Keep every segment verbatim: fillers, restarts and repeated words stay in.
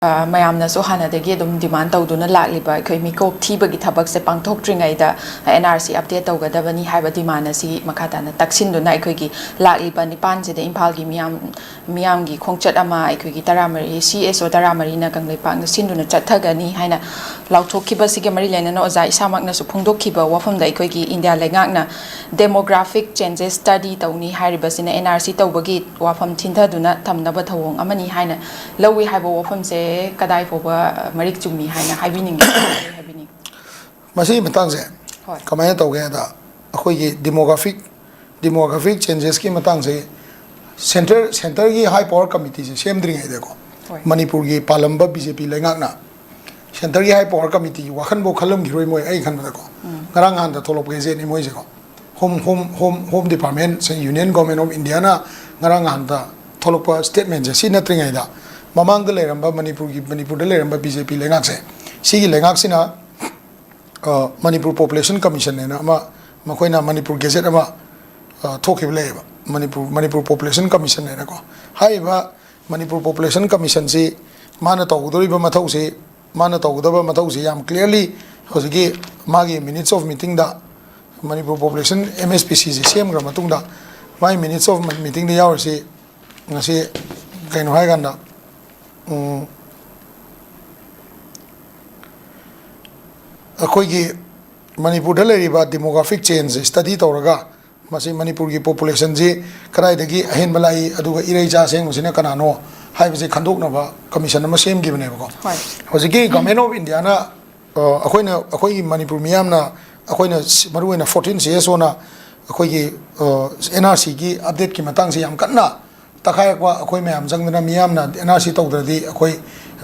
ꯑ, ꯃꯌꯥꯝꯅꯁꯨ ꯍꯥꯟꯅꯗꯒꯤ ꯑꯗꯨꯝ ꯗꯤꯃꯥꯟ ꯇꯧꯗꯨꯅ ꯂꯥꯛꯂꯤꯕ ꯑꯩꯈꯣꯏ ꯃꯤꯀꯣꯛ ꯊꯤꯕꯒꯤ ꯊꯕꯛꯁꯦ ꯄꯥꯡꯊꯣꯛꯇ꯭ꯔꯤꯉꯩꯗ ꯑꯦꯟ ꯑꯥꯔ ꯁꯤ ꯑꯞꯗꯦꯠ ꯇꯧꯒꯗꯕꯅꯤ ꯍꯥꯏꯕ ꯗꯤꯃꯥꯟ ꯑꯁꯤ ꯃꯈꯥ ꯇꯥꯅ ꯇꯛꯁꯤꯟꯗꯨꯅ ꯑꯩꯈꯣꯏꯒꯤ ꯂꯥꯛꯂꯤꯕ ꯅꯤꯄꯥꯟꯁꯤꯗ ꯏꯝꯐꯥꯜꯒꯤ ꯃꯤꯌꯥꯝ, ꯃꯤꯌꯥꯝꯒꯤ ꯈꯣꯡꯆꯠ ꯑꯃ ꯑꯩꯈꯣꯏꯒꯤ ꯇꯔꯥꯃꯔꯤ, ꯁꯤ ꯑꯦꯁ ꯑꯣ ꯇꯔꯥꯃꯔꯤꯅ ꯀꯪꯂꯩꯄꯥꯛꯅ ꯁꯤꯟꯗꯨꯅ ꯆꯠꯊꯒꯅꯤ ꯍꯥꯏꯅ ꯂꯥꯎꯊꯣꯛꯈꯤꯕꯁꯤꯒ ꯃꯔꯤ ꯂꯩꯅꯅ ꯑꯣꯖꯥ ꯏꯁꯥꯃꯛꯅꯁꯨ ꯐꯣꯡꯗꯣꯛꯈꯤꯕ ꯋꯥꯐꯝꯗ ꯑꯩꯈꯣꯏꯒꯤ ꯏꯟꯗꯤꯌꯥ ꯂꯩꯉꯥꯛꯅ demographic changes study ꯇꯧꯅꯤ ꯍꯥꯏꯔꯤꯕꯁꯤꯅ ꯑꯦꯟ ꯑꯥꯔ ꯁꯤ ꯇꯧꯕꯒꯤ ꯋꯥꯐꯝ ꯊꯤꯟꯊꯗꯨꯅ ꯊꯝꯅꯕ ꯊꯧꯑꯣꯡ ꯑꯃꯅꯤ ꯍꯥꯏꯅ ꯂꯧꯏ ꯍꯥꯏꯕ ꯋꯥꯐꯝꯁꯦ ꯀꯗꯥꯏ ꯐꯥꯎꯕ, ꯑ, ꯃꯔꯤꯛ ꯆꯨꯝꯃꯤ ꯍꯥꯏꯅ ꯍꯥꯏꯕꯤꯅꯤꯡꯉꯤ? ꯍꯥꯏꯕꯤꯅꯤꯡꯉꯤ꯫ ꯃꯁꯤꯒꯤ ꯃꯇꯥꯡꯁꯦ ꯍꯣꯏ꯫ ꯀꯃꯥꯏꯅ ꯇꯧꯒꯦ ꯍꯥꯏꯗ, ꯑꯩꯈꯣꯏꯒꯤ demographic demographic changesꯀꯤ ꯃꯇꯥꯡꯁꯦ ꯁꯦꯟꯇꯔ ꯁꯦꯟꯇꯔꯒꯤ ꯍꯥꯏ ꯄꯋꯥꯔ ꯀꯃꯤꯇꯤꯁꯦ ꯁꯦꯝꯗ꯭ꯔꯤꯉꯩꯗꯀꯣ, ꯍꯣꯏ꯫ ꯃꯅꯤꯄꯨꯔꯒꯤ ꯄꯥꯜꯂꯝꯕ ꯕꯤ ꯖꯦ ꯄꯤ ꯂꯩꯉꯥꯛꯅ ꯁꯦꯟꯇꯔꯒꯤ ꯍꯥꯏ ꯄꯋꯥꯔ ꯀꯃꯤꯇꯤꯒꯤ ꯋꯥꯈꯜꯐꯥꯎ ꯈꯜꯂꯝꯈꯤꯔꯣꯏ ꯃꯣꯏ, ꯑꯩ ꯈꯟꯕꯗꯀꯣ꯫ ꯉꯔꯥꯡ ꯅꯍꯥꯟꯗ ꯊꯣꯛꯂꯛꯄ ꯒꯦꯖꯦꯠꯅꯤ ꯃꯣꯏꯁꯦꯀꯣ꯫ Home Home Home Home Department, Union Government of Indiaꯅ ꯉꯔꯥꯡ ꯅꯍꯥꯟꯗ ꯊꯣꯛꯂꯛꯄ statementꯁꯦ ꯁꯤ ꯅꯠꯇ꯭ꯔꯤꯉꯩꯗ ꯃꯃꯥꯡꯗ ꯂꯩꯔꯝꯕ ꯃꯅꯤꯄꯨꯔꯒꯤ ꯃꯅꯤꯄꯨꯔꯗ ꯂꯩꯔꯝꯕ ꯕꯤ ꯖꯦ ꯄꯤ ꯂꯩꯉꯥꯛꯁꯦ, ꯁꯤꯒꯤ ꯂꯩꯉꯥꯛꯁꯤꯅ ꯑ, ꯃꯅꯤꯄꯨꯔ Population Commission ꯍꯥꯏꯅ ꯑꯃ, ꯃꯈꯣꯏꯅ ꯃꯅꯤꯄꯨꯔ ꯒꯦꯖꯦꯠ ꯑꯃ, ꯑ, ꯊꯣꯛꯈꯤꯕ ꯂꯩꯌꯦꯕ꯫ ꯃꯅꯤꯄꯨꯔ ꯃꯅꯤꯄꯨꯔ Population Commission ꯍꯥꯏꯅꯀꯣ꯫ ꯍꯥꯏꯔꯤꯕ ꯃꯅꯤꯄꯨꯔ Population Commissionꯁꯤ ꯃꯥꯅ ꯇꯧꯒꯗꯧꯔꯤꯕ ꯃꯊꯧꯁꯤ, ꯃꯥꯅ ꯇꯧꯒꯗꯕ ꯃꯊꯧꯁꯤ ꯌꯥꯝ clearly ꯍꯧꯖꯤꯛꯀꯤ ꯃꯥꯒꯤ minutes of meetingꯗ, Manipur Population M S P Cꯁꯤ ꯁꯦꯝꯈ꯭ꯔ ꯃꯇꯨꯡꯗ ꯃꯥꯒꯤ minutes of meetingꯗ ꯌꯥꯎꯔꯤꯁꯤ ꯉꯁꯤ ꯀꯩꯅꯣ ꯍꯥꯏꯀꯥꯟꯗ, ꯎꯝ, ꯑꯩꯈꯣꯏꯒꯤ ꯃꯅꯤꯄꯨꯔꯗ ꯂꯩꯔꯤꯕ demographic change study ꯇꯧꯔꯒ ꯃꯁꯤ ꯃꯅꯤꯄꯨꯔꯒꯤ Populationꯁꯤ ꯀꯗꯥꯏꯗꯒꯤ ꯑꯍꯦꯟꯕ ꯂꯥꯛꯏ, ꯑꯗꯨꯒ ꯏꯔꯩꯆꯥ ꯑꯁꯦꯡꯕꯁꯤꯅ ꯀꯅꯥꯅꯣ ꯍꯥꯏꯕꯁꯤ ꯈꯟꯗꯣꯛꯅꯕ commission ꯑꯃ ꯁꯦꯝꯈꯤꯕꯅꯦꯕꯀꯣ꯫ ꯍꯣꯏ꯫ ꯍꯧꯖꯤꯛꯀꯤ Government of Indiaꯅ, ꯑ, ꯑꯩꯈꯣꯏꯅ, ꯑꯩꯈꯣꯏꯒꯤ ꯃꯅꯤꯄꯨꯔ ꯃꯤꯌꯥꯝꯅ, ꯑꯩꯈꯣꯏꯅ ꯁꯤ-, ꯃꯔꯨꯑꯣꯏꯅ fourteen C S Oꯅ ꯑꯩꯈꯣꯏꯒꯤ, ꯑ, N R Cꯒꯤ updateꯀꯤ ꯃꯇꯥꯡꯁꯤ ꯌꯥꯝ ꯀꯟꯅ ꯇꯛꯈꯥꯏꯔꯛꯄ, ꯑꯩꯈꯣꯏ ꯃꯌꯥꯝ ꯆꯪꯗꯅ ꯃꯤꯌꯥꯝꯅ N R C ꯇꯧꯗ꯭ꯔꯗꯤ ꯑꯩꯈꯣꯏ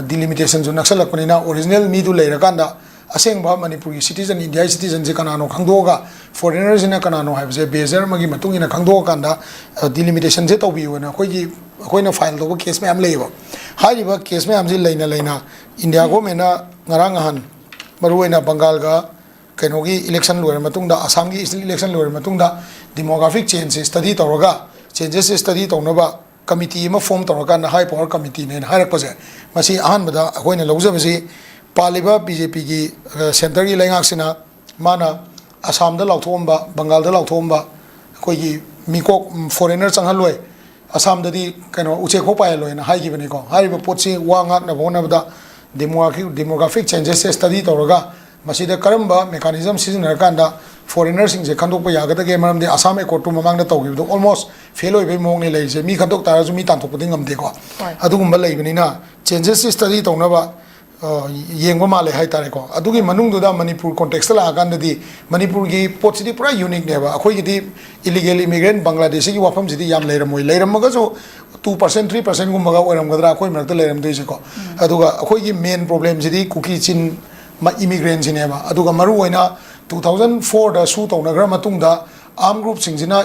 delimitationꯁꯨ ꯅꯛꯁꯜꯂꯛꯄꯅꯤꯅ original ꯃꯤꯗꯨ ꯂꯩꯔꯀꯥꯟꯗ ꯑꯁꯦꯡꯕ ꯃꯅꯤꯄꯨꯔꯒꯤ citizen, Indiaꯒꯤ citizenꯁꯦ ꯀꯅꯥꯅꯣ ꯈꯪꯗꯣꯛꯑꯒ foreignerꯁꯤꯅ ꯀꯅꯥꯅꯣ ꯍꯥꯏꯕꯁꯦ ꯕꯦꯖꯔ ꯑꯃꯒꯤ ꯃꯇꯨꯡ ꯏꯟꯅ ꯈꯪꯗꯣꯛꯑꯀꯥꯟꯗ, ꯑ, delimitationꯁꯦ ꯇꯧꯕꯤꯌꯨꯅ ꯑꯩꯈꯣꯏꯒꯤ, ꯑꯩꯈꯣꯏꯅ file ꯇꯧꯕ case ꯃꯌꯥꯝ ꯂꯩꯌꯦꯕ꯫ ꯍꯥꯏꯔꯤꯕ case ꯃꯌꯥꯝꯁꯤ ꯂꯩꯅ ꯂꯩꯅ India governmentꯅ ꯉꯔꯥꯡ ꯅꯍꯥꯟ ꯃꯔꯨꯑꯣꯏꯅ ꯕꯪꯒꯥꯜꯒ ꯀꯩꯅꯣꯒꯤ election ꯂꯣꯏꯔ ꯃꯇꯨꯡꯗ, ꯑꯁꯥꯝꯒꯤ election ꯂꯣꯏꯔ ꯃꯇꯨꯡꯗ demographic changeꯁꯦ study ꯇꯧꯔꯒ, changesꯁꯦ study ꯇꯧꯅꯕ ꯀꯃꯤꯇꯤ ꯑꯃ ꯐꯣꯝ ꯇꯧꯔꯀꯥꯟꯗ ꯍꯥꯏ ꯄꯋꯥꯔ ꯀꯃꯤꯇꯤꯅꯦꯅ ꯍꯥꯏꯔꯛꯄꯁꯦ, ꯃꯁꯤ ꯑꯍꯥꯟꯕꯗ ꯑꯩꯈꯣꯏꯅ ꯂꯧꯖꯕꯁꯤ ꯄꯥꯜꯂꯤꯕ ꯕꯤ ꯖꯦ ꯄꯤꯒꯤ ꯁꯦꯟꯇꯔꯒꯤ ꯂꯩꯉꯥꯛꯁꯤꯅ ꯃꯥꯅ ꯑꯁꯥꯝꯗ ꯂꯥꯎꯊꯣꯛꯑꯝꯕ, ꯕꯪꯒꯥꯜꯗ ꯂꯥꯎꯊꯣꯛꯑꯝꯕ ꯑꯩꯈꯣꯏꯒꯤ ꯃꯤꯀꯣꯛ, ꯐꯣꯔꯦꯟꯅꯔ ꯆꯪꯍꯜꯂꯣꯏ, ꯑꯁꯥꯝꯗꯗꯤ ꯀꯩꯅꯣ ꯎꯆꯦꯛ ꯐꯥꯎ ꯄꯥꯏꯍꯜꯂꯣꯏꯅ ꯍꯥꯏꯈꯤꯕꯅꯤꯀꯣ꯫ ꯍꯥꯏꯔꯤꯕ ꯄꯣꯠꯁꯤ ꯋꯥ ꯉꯥꯛꯅꯕ ꯍꯣꯠꯅꯕꯗ ꯗꯦꯃꯣꯒ꯭ꯔꯥꯐꯤꯛ ꯗꯦꯃꯣꯒ꯭ꯔꯥꯐꯤꯛ ꯆꯦꯟꯖꯦꯁꯁꯦ ꯁ꯭ꯇꯗꯤ ꯇꯧꯔꯒ ꯃꯁꯤꯗ ꯀꯔꯝꯕ ꯃꯦꯀꯥꯅꯤꯖꯝ ꯁꯤꯖꯤꯟꯅꯔꯀꯥꯟꯗ ꯐꯣꯔꯦꯟꯅꯔꯁꯤꯡꯁꯦ ꯈꯟꯗꯣꯛꯄ ꯌꯥꯒꯗꯒꯦ? ꯃꯔꯝꯗꯤ ꯑꯁꯥꯝ ꯑꯦꯀꯣꯔꯗꯇꯨ ꯃꯃꯥꯡꯗ ꯇꯧꯈꯤꯕꯗꯣ ꯑꯣꯜꯃꯣꯁ ꯐꯦꯜ ꯑꯣꯏꯕꯒꯤ ꯃꯑꯣꯡꯅꯤ ꯂꯩꯔꯤꯁꯦ꯫ ꯃꯤ ꯈꯟꯗꯣꯛ ꯇꯥꯔꯁꯨ ꯃꯤ ꯇꯥꯟꯊꯣꯛꯄꯗꯤ ꯉꯝꯗꯦꯀꯣ꯫ ꯍꯣꯏ꯫ ꯑꯗꯨꯒꯨꯝꯕ ꯂꯩꯕꯅꯤꯅ ꯆꯦꯟꯖꯦꯁꯁꯤ ꯁ꯭ꯇꯗꯤ ꯇꯧꯅꯕ ꯑ, ꯌꯦꯡꯕ ꯃꯥꯜꯂꯦ ꯍꯥꯏꯇꯥꯔꯦꯀꯣ꯫ ꯑꯗꯨꯒꯤ ꯃꯅꯨꯡꯗꯨꯗ ꯃꯅꯤꯄꯨꯔ ꯀꯣꯟꯇꯦꯛꯁꯇ ꯂꯥꯛꯑꯀꯥꯟꯗꯗꯤ ꯃꯅꯤꯄꯨꯔꯒꯤ ꯄꯣꯠꯁꯤꯗꯤ ꯄꯨꯔꯥ ꯌꯨꯅꯤꯛꯅꯦꯕ꯫ ꯑꯩꯈꯣꯏꯒꯤꯗꯤ ꯏꯂꯤꯒꯦꯜ ꯏꯃꯤꯒ꯭ꯔꯦꯟ ꯕꯪꯒ꯭ꯂꯥꯗꯦꯁꯤꯒꯤ ꯋꯥꯐꯝꯁꯤꯗꯤ ꯌꯥꯝ ꯂꯩꯔꯝꯃꯣꯏ, ꯂꯩꯔꯝꯃꯒꯁꯨ ꯇꯨ ꯄꯥꯔꯁꯦꯟ ꯊ꯭ꯔꯤ ꯄꯥꯔꯁꯦꯟꯒꯨꯝꯕꯒ ꯑꯣꯏꯔꯝꯒꯗ꯭ꯔꯥ ꯑꯩꯈꯣꯏ ꯃꯔꯛꯇ ꯂꯩꯔꯝꯗꯣꯏꯁꯦꯀꯣ꯫ ꯑꯗꯨꯒ ꯑꯩꯈꯣꯏꯒꯤ ꯃꯦꯟ ꯄ꯭ꯔꯣꯕ꯭ꯂꯦꯝꯁꯤꯗꯤ ꯀꯨꯀꯤ ꯆꯤꯟ ꯏꯃꯤꯒ꯭ꯔꯦꯟꯁꯤꯅꯦꯕ꯫ ꯑꯗꯨꯒ ꯃꯔꯨꯑꯣꯏꯅ ꯇꯨ ꯊꯥꯎꯖꯟ ꯐꯣꯔꯗ ꯁꯨ ꯇꯧꯅꯈ꯭ꯔ ꯃꯇꯨꯡꯗ ꯑꯥꯔꯝ ꯒ꯭ꯔꯨꯞꯁꯤꯡꯁꯤꯅ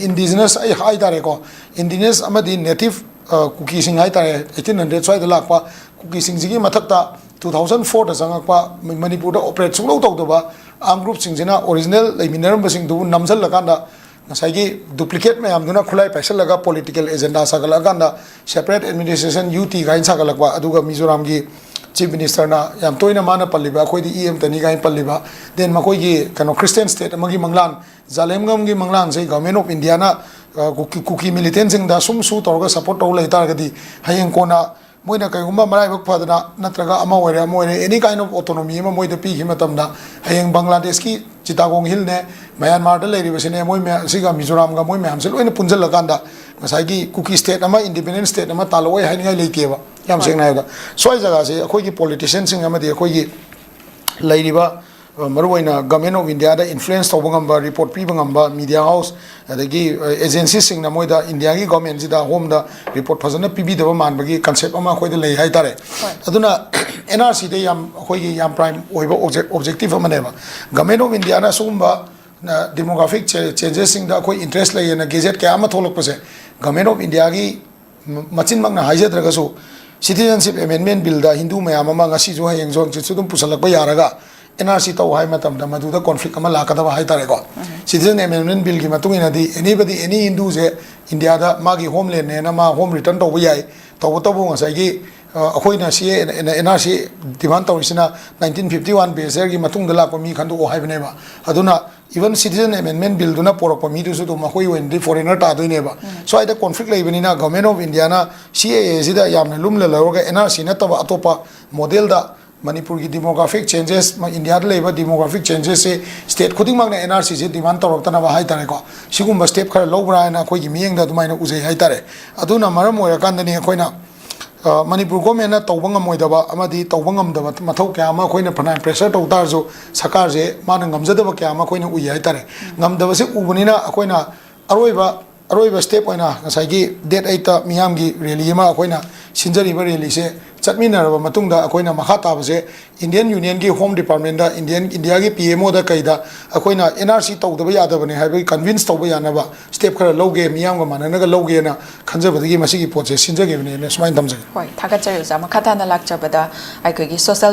ꯏꯟꯗꯤꯖꯤꯅꯁ ꯑꯩ ꯍꯥꯏ ꯇꯥꯔꯦꯀꯣ, ꯏꯟꯗꯤꯖꯤꯅꯁ ꯑꯃꯗꯤ ꯅꯦꯇꯤꯞ ꯀꯨꯀꯤꯁꯤꯡ ꯍꯥꯏ ꯇꯥꯔꯦ, ꯑꯩꯠꯇꯤꯟ ꯍꯟꯗ꯭ꯔꯦꯠ ꯁ꯭ꯋꯥꯏꯗ ꯂꯥꯛꯄ ꯀꯨꯀꯤꯁꯤꯡꯁꯤꯒꯤ ꯃꯊꯛꯇ ꯇꯨ ꯊꯥꯎꯖꯟ ꯐꯣꯔꯗ ꯆꯪꯉꯛꯄ ꯃꯅꯤꯄꯨꯔꯗ ꯑꯣꯄꯔꯦꯠ ꯁꯨꯡꯇꯧ ꯇꯧꯗꯕ ꯑꯥꯔꯝ ꯒ꯭ꯔꯨꯞꯁꯤꯡꯁꯤꯅ ꯑꯣꯔꯤꯖꯤꯅꯦꯜ ꯂꯩꯃꯤꯟꯅꯔꯝꯕꯁꯤꯡꯗꯨꯕꯨ ꯅꯝꯁꯤꯜꯂꯀꯥꯟꯗ ꯉꯁꯥꯏꯒꯤ ꯗꯨꯄ꯭ꯂꯤꯀꯦꯠ ꯃꯌꯥꯝꯗꯨꯅ ꯈꯨꯠꯂꯥꯏ ꯄꯥꯏꯁꯤꯜꯂꯒ ꯄꯣꯂꯤꯇꯤꯀꯦꯜ ꯑꯦꯖꯦꯟꯗꯥ ꯁꯥꯒꯠꯂꯛꯑꯀꯥꯟꯗ ꯁꯦꯄꯔꯦꯠ ꯑꯦꯗꯃꯤꯅꯤꯁꯇ꯭ꯔꯦꯁꯟ, ꯌꯨ ꯇꯤ ꯀꯥꯏꯅ ꯁꯥꯒꯠꯂꯛꯄ, ꯑꯗꯨꯒ ꯃꯤꯖꯣꯔꯥꯝꯒꯤ ꯆꯤꯐ ꯃꯤꯅꯤꯁꯇꯔꯅ ꯌꯥꯝ ꯇꯣꯏꯅ ꯃꯥꯅ ꯄꯜꯂꯤꯕ ꯑꯩꯈꯣꯏꯗꯤ ꯏ ꯑꯃꯇꯅꯤ ꯀꯥꯏꯅ ꯄꯜꯂꯤꯕ, ꯗꯦꯟ ꯃꯈꯣꯏꯒꯤ ꯀꯩꯅꯣ ꯈ꯭ꯔꯤꯁꯇꯤꯌꯟ ꯁ꯭ꯇꯦꯠ ꯑꯃꯒꯤ ꯃꯪꯂꯥꯟ, ꯖꯥꯂꯦꯝꯒꯝꯒꯤ ꯃꯪꯂꯥꯟꯁꯦ ꯒꯚꯔꯟꯃꯦꯟ ꯑꯣꯐ ꯏꯟꯗꯤꯌꯥꯅ ꯀꯨꯀꯤ ꯀꯨꯀꯤ ꯃꯤꯂꯤꯇꯦꯟꯁꯤꯡꯗ ꯁꯨꯝ ꯁꯨ ꯇꯧꯔꯒ ꯁꯞꯄꯣꯔꯠ ꯇꯧ ꯂꯩ ꯇꯥꯔꯒꯗꯤ ꯍꯌꯦꯡ ꯀꯣꯟꯅ ꯃꯣꯏꯅ ꯀꯩꯒꯨꯝꯕ ꯃꯔꯥꯏꯕꯛ ꯐꯗꯅ ꯅꯠꯇ꯭ꯔꯒ ꯑꯃ ꯑꯣꯏꯔꯦ ꯑꯃ ꯑꯣꯏꯔꯦ ꯑꯦꯅꯤ ꯀꯥꯏꯟ ꯑꯣꯐ ꯑꯣꯇꯣꯅꯣꯃꯤ ꯑꯃ ꯃꯣꯏꯗ ꯄꯤꯈꯤꯕ ꯃꯇꯝꯗ ꯍꯌꯦꯡ ꯕꯪꯒ꯭ꯂꯥꯗꯦꯁꯀꯤ ꯆꯤꯇꯥꯒꯣꯡ ꯍꯤꯜꯅꯦ, ꯃꯌꯥꯟꯃꯥꯔꯗ ꯂꯩꯔꯤꯕꯁꯤꯅꯦ, ꯃꯣꯏ ꯃꯌꯥꯝ ꯁꯤꯒ ꯃꯤꯖꯣꯔꯥꯝꯒ ꯃꯣꯏ ꯃꯌꯥꯝꯁꯦ ꯂꯣꯏꯅ ꯄꯨꯟꯁꯤꯜꯂꯀꯥꯟꯗ ꯉꯁꯥꯏꯒꯤ ꯀꯨꯀꯤ ꯁ꯭ꯇꯦꯠ ꯑꯃ, ꯏꯟꯗꯤꯄꯦꯟꯗꯦꯟ ꯁ꯭ꯇꯦꯠ ꯑꯃ ꯇꯥꯜꯂꯛꯑꯣꯏ ꯍꯥꯏꯅꯤꯡꯉꯥꯏ ꯂꯩꯇꯦꯕ꯫ ꯌꯥꯝ ꯁꯦꯡꯅ ꯍꯥꯏꯕꯗ ꯁ꯭ꯋꯥꯏ ꯖꯒꯥꯁꯦ ꯑꯩꯈꯣꯏꯒꯤ ꯄꯣꯂꯤꯇꯤꯁꯤꯌꯟꯁꯤꯡ ꯑꯃꯗꯤ ꯑꯩꯈꯣꯏꯒꯤ ꯂꯩꯔꯤꯕ ꯃꯔꯨꯑꯣꯏꯅ ꯒꯚꯔꯟꯃꯦꯟ ꯑꯣꯐ ꯏꯟꯗꯤꯌꯥꯗ ꯏꯟꯐ꯭ꯂꯨꯌꯦꯟꯁ ꯇꯧꯕ ꯉꯝꯕ, ꯔꯤꯄꯣꯔꯠ ꯄꯤꯕ ꯉꯝꯕ ꯃꯤꯗꯤꯌꯥ ꯍꯥꯎꯁ, ꯑꯗꯒꯤ ꯑꯦꯖꯦꯟꯁꯤꯁꯤꯡꯅ ꯃꯣꯏꯗ ꯏꯟꯗꯤꯌꯥꯒꯤ ꯒꯚꯔꯟꯃꯦꯟꯁꯤꯗ ꯍꯣꯝꯗ ꯔꯤꯄꯣꯔꯠ ꯐꯖꯅ ꯄꯤꯕꯤꯗꯕ ꯃꯥꯟꯕꯒꯤ ꯀꯟꯁꯦꯞ ꯑꯃ ꯑꯩꯈꯣꯏꯗ ꯂꯩ ꯍꯥꯏꯇꯥꯔꯦ꯫ ꯑꯗꯨꯅ ꯑꯦꯟ ꯑꯥꯔ ꯁꯤꯗ ꯌꯥꯝ ꯑꯩꯈꯣꯏꯒꯤ ꯌꯥꯝ ꯄ꯭ꯔꯥꯏꯝ ꯑꯣꯏꯕ ꯑꯣꯕꯖꯦꯛꯇꯤꯚ ꯑꯃꯅꯦꯕ꯫ ꯒꯚꯔꯟꯃꯦꯟ ꯑꯣꯐ ꯏꯟꯗꯤꯌꯥꯅ ꯁꯤꯒꯨꯝꯕ ꯗꯦꯃꯣꯒ꯭ꯔꯥꯐꯤꯛ ꯆꯦꯟꯖꯦꯁꯁꯤꯡꯗ ꯑꯩꯈꯣꯏ ꯏꯟꯇꯔꯦꯁ ꯂꯩꯌꯦꯅ ꯒꯦꯖꯦꯠ ꯀꯌꯥ ꯑꯃ ꯊꯣꯛꯂꯛꯄꯁꯦ ꯒꯚꯔꯟꯃꯦꯟ ꯑꯣꯐ ꯏꯟꯗꯤꯌꯥꯒꯤ ꯃꯆꯤꯟꯃꯛꯅ ꯍꯥꯏꯖꯗ꯭ꯔꯒꯁꯨ ꯁꯤꯇꯤꯖꯟꯁꯤꯞ ꯑꯦꯃꯦꯟꯃꯦꯟ ꯕꯤꯜꯗ ꯍꯤꯟꯗꯨ ꯃꯌꯥꯝ ꯑꯃ ꯉꯁꯤꯁꯨ ꯍꯌꯦꯡꯁꯨ ꯍꯪꯆꯤꯠꯁꯨ ꯑꯗꯨꯝ ꯄꯨꯁꯜꯂꯛꯄ ꯌꯥꯔꯒ ꯑꯦꯟ ꯑꯥꯔ ꯁꯤ ꯇꯧ ꯍꯥꯏꯕ ꯃꯇꯝꯗ ꯃꯗꯨꯗ ꯀꯣꯟꯐ꯭ꯂꯤꯛ ꯑꯃ ꯂꯥꯛꯀꯗꯕ ꯍꯥꯏꯇꯥꯔꯦꯀꯣ꯫ ꯁꯤꯇꯤꯖꯟ ꯑꯦꯃꯦꯟꯃꯦꯟ ꯕꯤꯜꯒꯤ ꯃꯇꯨꯡ ꯏꯟꯅꯗꯤ ꯑꯦꯅꯤꯕꯗꯤ ꯑꯦꯅꯤ ꯍꯤꯟꯗꯨꯁꯦ ꯏꯟꯗꯤꯌꯥꯗ ꯃꯥꯒꯤ ꯍꯣꯝꯂꯦꯟꯅꯦꯅ ꯃꯥ ꯍꯣꯝ ꯔꯤꯇꯔꯟ ꯇꯧꯕ ꯌꯥꯏ꯫ ꯇꯧꯕꯇꯕꯨ ꯉꯁꯥꯏꯒꯤ ꯑ, ꯑꯩꯈꯣꯏꯅ ꯁꯤ ꯑꯦꯟ ꯑꯥꯔ ꯁꯤ ꯗꯤꯃꯥꯟ ꯇꯧꯔꯤꯁꯤꯅ ꯅꯥꯏꯟꯇꯤꯟ ꯐꯤꯐꯇꯤ ꯋꯥꯟ ꯕꯦꯁꯔꯒꯤ ꯃꯇꯨꯡꯗ ꯂꯥꯛꯄ ꯃꯤ ꯈꯟꯗꯣꯛꯑꯣ ꯍꯥꯏꯕꯅꯦꯕ꯫ ꯑꯗꯨꯅ ꯏꯚꯟ ꯁꯤꯇꯤꯖꯟ ꯑꯦꯃꯦꯟꯃꯦꯟ ꯕꯤꯜꯗꯨꯅ ꯄꯣꯔꯛꯄ ꯃꯤꯗꯨꯁꯨ ꯑꯗꯨꯝ ꯑꯩꯈꯣꯏꯒꯤ ꯑꯣꯏꯅꯗꯤ ꯐꯣꯔꯦꯅꯔ ꯇꯥꯗꯣꯏꯅꯦꯕ꯫ ꯁ꯭ꯋꯥꯏꯗ ꯀꯣꯟꯐ꯭ꯂꯤꯛ ꯂꯩꯕꯅꯤꯅ ꯒꯚꯔꯟꯃꯦꯟ ꯑꯣꯐ ꯏꯟꯗꯤꯌꯥꯅ ꯁꯤ ꯑꯦ ꯑꯦꯁꯤꯗ ꯌꯥꯝꯅ ꯂꯨꯝꯅ ꯂꯧꯔꯒ ꯑꯦꯟ ꯑꯥꯔ ꯁꯤ ꯅꯠꯇꯕ ꯑꯇꯣꯞꯄ ꯃꯣꯗꯦꯜꯗ ꯃꯅꯤꯄꯨꯔꯒꯤ ꯗꯤꯃꯣꯒ꯭ꯔꯥꯐꯤꯛ ꯆꯦꯟꯖꯦꯁ, ꯏꯟꯗꯤꯌꯥꯗ ꯂꯩꯕ ꯗꯤꯃꯣꯒ꯭ꯔꯥꯐꯤꯛ ꯆꯦꯟꯖꯦꯁꯁꯦ ꯁ꯭ꯇꯦꯠ ꯈꯨꯗꯤꯡꯃꯛꯅ ꯑꯦꯟ ꯑꯥꯔ ꯁꯤꯁꯦ ꯗꯤꯃꯥꯟ ꯇꯧꯔꯛꯇꯅꯕ ꯍꯥꯏꯇꯥꯔꯦꯀꯣ, ꯁꯤꯒꯨꯝꯕ ꯁ꯭ꯇꯦꯞ ꯈꯔ ꯂꯧꯕ꯭ꯔꯥ ꯍꯥꯏꯅ ꯑꯩꯈꯣꯏꯒꯤ ꯃꯤꯠꯌꯦꯡꯗ ꯑꯗꯨꯃꯥꯏꯅ ꯎꯖꯩ ꯍꯥꯏꯇꯥꯔꯦ꯫ ꯑꯗꯨꯅ ꯃꯔꯝ ꯑꯣꯏꯔꯀꯥꯟꯗꯅꯤ ꯑꯩꯈꯣꯏꯅ ꯑ, ꯃꯅꯤꯄꯨꯔ ꯒꯣꯔꯃꯦꯟꯅ ꯇꯧꯕ ꯉꯝꯃꯣꯏꯗꯕ ꯑꯃꯗꯤ ꯇꯧꯕ ꯉꯝꯗꯕ ꯃꯊꯧ ꯀꯌꯥ ꯑꯃ ꯑꯩꯈꯣꯏꯅ ꯐꯅꯌꯥꯝ ꯄ꯭ꯔꯦꯁꯔ ꯇꯧ ꯇꯥꯔꯁꯨ ꯁꯔꯀꯥꯔꯁꯦ ꯃꯥꯅ ꯉꯝꯖꯗꯕ ꯀꯌꯥ ꯑꯃ ꯑꯩꯈꯣꯏꯅ ꯎꯏ ꯍꯥꯏꯇꯥꯔꯦ꯫ ꯉꯝꯗꯕꯁꯦ ꯎꯕꯅꯤꯅ ꯑꯩꯈꯣꯏꯅ ꯑꯔꯣꯏꯕ ꯑꯔꯣꯏꯕ ꯁ꯭ꯇꯦꯞ ꯑꯣꯏꯅ ꯉꯁꯥꯏꯒꯤ ꯗꯦꯠ ꯑꯩꯠꯇ ꯃꯤꯌꯥꯝꯒꯤ ꯔꯦꯂꯤ ꯑꯃ ꯑꯩꯈꯣꯏꯅ ꯁꯤꯟꯖꯔꯤꯕ ꯔꯦꯂꯤꯁꯦ ꯆꯠꯃꯤꯟꯅꯔꯕ ꯃꯇꯨꯡꯗ ꯑꯩꯈꯣꯏꯅ ꯃꯈꯥ ꯇꯥꯕꯁꯦ ꯏꯟꯗꯤꯌꯟ ꯌꯨꯅꯤꯌꯟꯒꯤ ꯍꯣꯝ ꯗꯤꯄꯥꯔꯠꯃꯦꯟꯗ, ꯏꯟꯗꯤꯌꯟ, ꯏꯟꯗꯤꯌꯥꯒꯤ ꯄꯤ ꯑꯦꯝ ꯑꯣꯗ ꯀꯩꯗ ꯑꯩꯈꯣꯏꯅ ꯑꯦꯟ ꯑꯥꯔ ꯁꯤ ꯇꯧꯗꯕ ꯌꯥꯗꯕꯅꯦ ꯍꯥꯏꯕꯒꯤ ꯀꯟꯚꯤꯟꯁ ꯇꯧꯕ ꯌꯥꯅꯕ ꯁ꯭ꯇꯦꯞ ꯈꯔ ꯂꯧꯒꯦ, ꯃꯤꯌꯥꯝꯒ ꯃꯥꯟꯅꯅꯒ ꯂꯧꯒꯦꯅ ꯈꯟꯖꯕꯗꯒꯤ ꯃꯁꯤꯒꯤ ꯄꯣꯠꯁꯦ ꯁꯤꯟꯖꯈꯤꯕꯅꯦꯅ ꯁꯨꯃꯥꯏꯅ ꯊꯝꯖꯒꯦ꯫ ꯍꯣꯏ, ꯊꯥꯒꯠꯆꯔꯤ ꯑꯣꯖꯥ꯫ ꯃꯈꯥ ꯇꯥꯅ ꯂꯥꯛꯆꯕꯗ ꯑꯩꯈꯣꯏꯒꯤ ꯁꯣꯁꯦꯜ